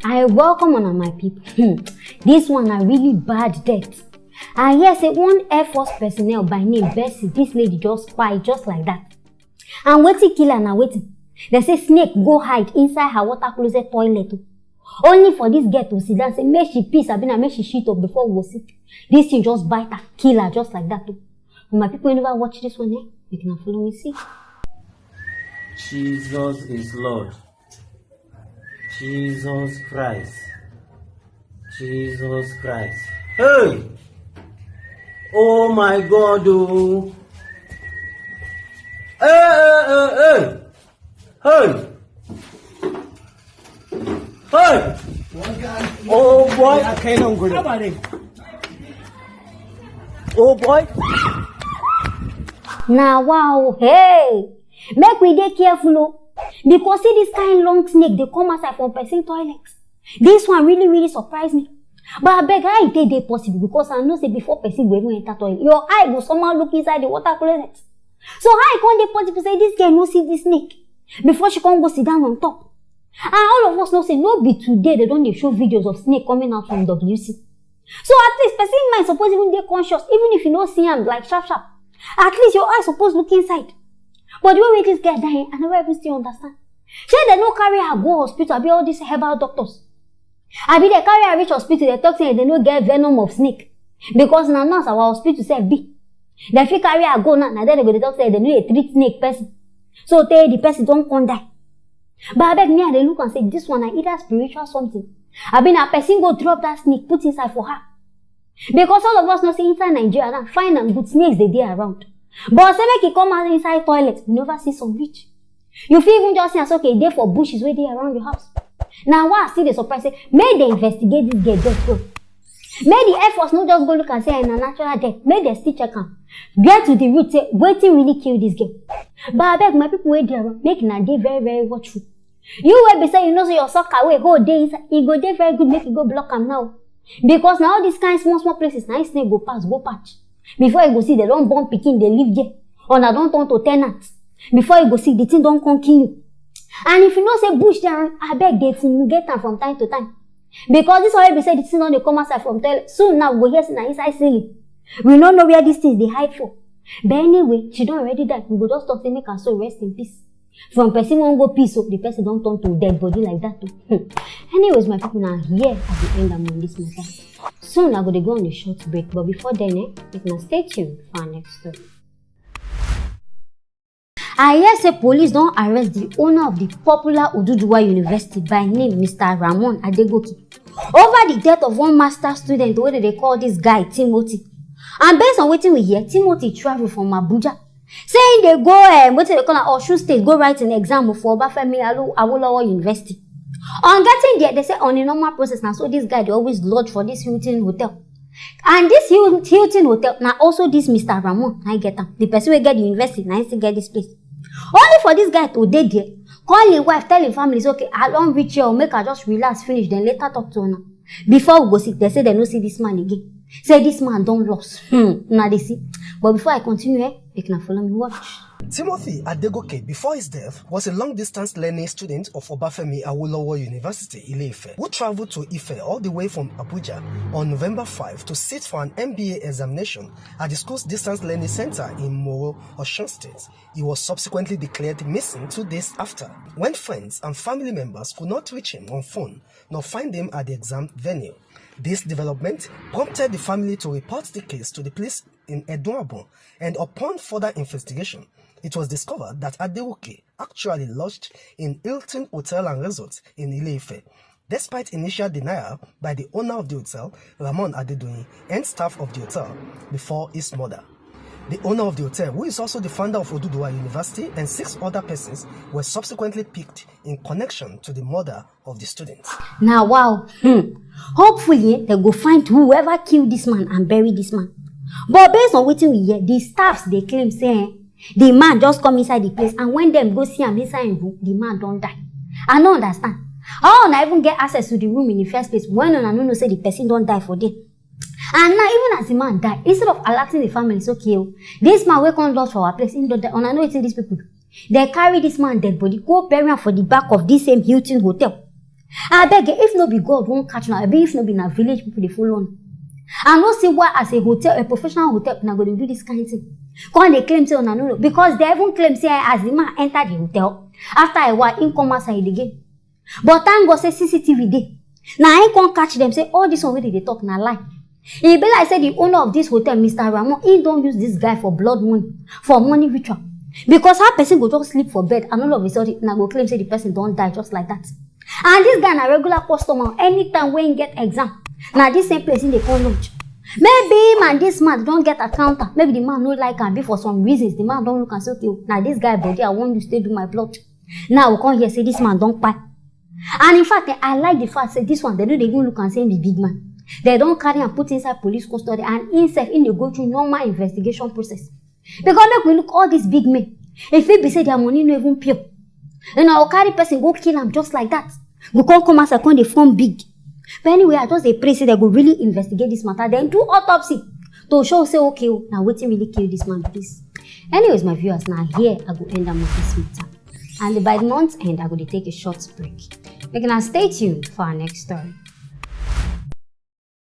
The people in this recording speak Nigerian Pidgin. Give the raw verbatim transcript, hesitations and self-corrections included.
I welcome una, my people. Hmm. This one na really bad death. I hear say one Air Force personnel by name Bessie, this lady just kpai just like that. And wetin kill her na wetin? Dem say snake go hide inside her water closet toilet o. Only for this girl to sit down say make she piss abi na make she shit up before we go see. This thing just bite her, kill her just like that o. For my people wey never watch this one, eh, make una follow me see. Jesus is Lord. Jesus Christ. Jesus Christ. Hey! Oh my God, oh. Hey, hey, hey, hey. Hey! Hey! Oh boy. Oh boy. Na wow, hey! Make we dey careful o, because see this kind long snake dey come outside from person toilet. This one really really surprise me. But abeg, how e take dey possible? Because I know say before person go even enter toilet, your eye go somehow look inside the water closet. So how e come dey possible say this girl no see this snake before she come go sit down on top? And all of us know say no be today dem don dey show videos of snake coming out from W C. So at least person mind suppose even dey conscious, even if you no see am like sharp sharp. At least your eye suppose look inside. But the way wey this girl die, I never even still understand. Shey dem no carry her go hospital abi all these herbal doctors? Abi dem carry her reach hospital, dem talk say dem no get venom of snake? Because na nurse our hospital sef be. Dem fit carry her go now, na there dem go dey talk say dem no dey treat snake person. So tey the person don come die. But abeg, me I dey look am say this one na either spiritual something, abi na person go drop that snake put inside for her. Because all of us know say inside Nigeria now, fine and good snakes dey dey around. But say make e come out inside toilet, we never see some reach. You fit even just see am say okay, e dey for bushes wey dey around your house. Na why I still dey surprise say make dem investigate this girl death well. Make the Air Force no just go look am say na natural death. Make dem still check am, get to the root say wetin really kill this girl. But abeg, my people wey dey around, make una dey very very watchful. You wey be say you know say your sucker wey hole dey inside, e go dey very good make you go block am now. Because na all these kind small small places na im snake go pass go patch. Before you go see, dem don born pikin dey live there. Una don turn to tenant. Before you go see, the thing don come kill you. And if you know say bush dey around, abeg dey fumigate am from time to time. Because this one wey be say the thing don dey come outside from toilet, soon now we go hear say na inside ceiling. We no know where these things dey hide for. But anyway, she don already die. We go just talk say make her soul rest in peace. From person wan go piss o, the person don turn to dead body like that o. Hmm. Anyways, my people, na here I dey end am on this matter. Soon I go dey go on a short break, but before then, eh, make una stay tuned for our next story. I hear say police don arrest the owner of the popular Oduduwa University by name Mister Ramon Adegoke over the death of one master student wey dem dey call this guy Timothy. And based on wetin we hear, Timothy travel from Abuja. Say he dey go, um, wetin dem call am, Osun State, go write an exam for Obafemi Alo-, Awolowo University. On getting there, dem say on a normal process, na so this guy dey always lodge for this Hilton Hotel. And this Hil-, Hilton Hotel, na also this Mister Ramon na im get am. The person wey get the university, na im still get this place. Only for this guy to dey there, call him wife, tell him family say, "Okay, I don reach here o, make I just relax finish, then later talk to una." Before we go see, dem say dem no see this man again. Say this man don lost. Hmm, una dey see. But before I continue, eh, make una follow me watch. Timothy Adegoke, before his death, was a long-distance learning student of Obafemi Awolowo University, Ile-Ife, who traveled to Ife all the way from Abuja on November five to sit for an M B A examination at the school's distance learning center in Moro, Osun State. He was subsequently declared missing two days after, when friends and family members could not reach him on phone nor find him at the exam venue. This development prompted the family to report the case to the police in Edun-Abon, and upon further investigation, it was discovered that Adegoke actually lodged in Hilton Hotel and Resort in Ile-Ife, despite initial denial by the owner of the hotel, Ramon Adedoyin, and staff of the hotel before his murder. The owner of the hotel, who is also the founder of Oduduwa University, and six other persons were subsequently picked in connection to the murder of the students. Now, wow. Hmm. Hopefully, eh, dem go find whoever kill this man and bury this man. But based on wetin we hear, the staffs dey claim say, eh, the man just come inside the place, and when dem go see am inside him room, the man don die. I no understand. How una even get access to the room in the first place when una no know say the person don die for there? And now, even as the man die, instead of alerting the family, say, "Okay o, this man wey come lodge for our place, him don die," una know wetin these people do? Dem carry this man dead body go bury am for the back of this same Hilton Hotel. Abeg, if no be God wan catch una, abi if no be na village people dey follow una, I no see why as a hotel, a professional hotel, una go dey do this kind thing. Come dey claim say una no know, because they even claim say as the man enter the hotel, after a while, him come outside again. But thank God say C C T V dey. Na him come catch them say all this one wey they dey talk na lie. E be like say the owner of this hotel, Mister Ramon, he don use this guy for blood money, for money ritual. Because how person go just sleep for bed and all of a sudden, na go claim say the person don die just like that. And this guy na regular customer. Anytime wey he get exam, na this same place he dey come lunch. Maybe him and this man don get encounter. Maybe the man no like am, be for some reasons the man don look and say, "Okay, na this guy body I wan use take do my blood." Now we come hear say this man don kpai. And in fact, eh, I like the fact say this one, they no dey even look and say him be big man. They don carry am put inside police custody, and himself, he dey go through normal investigation process. Because make we look, all these big men, e fit be say their money no even pure. You know, carry person go kill am just like that. Go come, come outside, come dey form big. But anyway, I just dey pray say they go really investigate this matter, then do autopsy to show say, okay, oh, na wetin really kill this man be this. Anyways, my viewers, na here I go end am with this matter. And by the month end, I go dey take a short break. Make una stay tuned for our next story.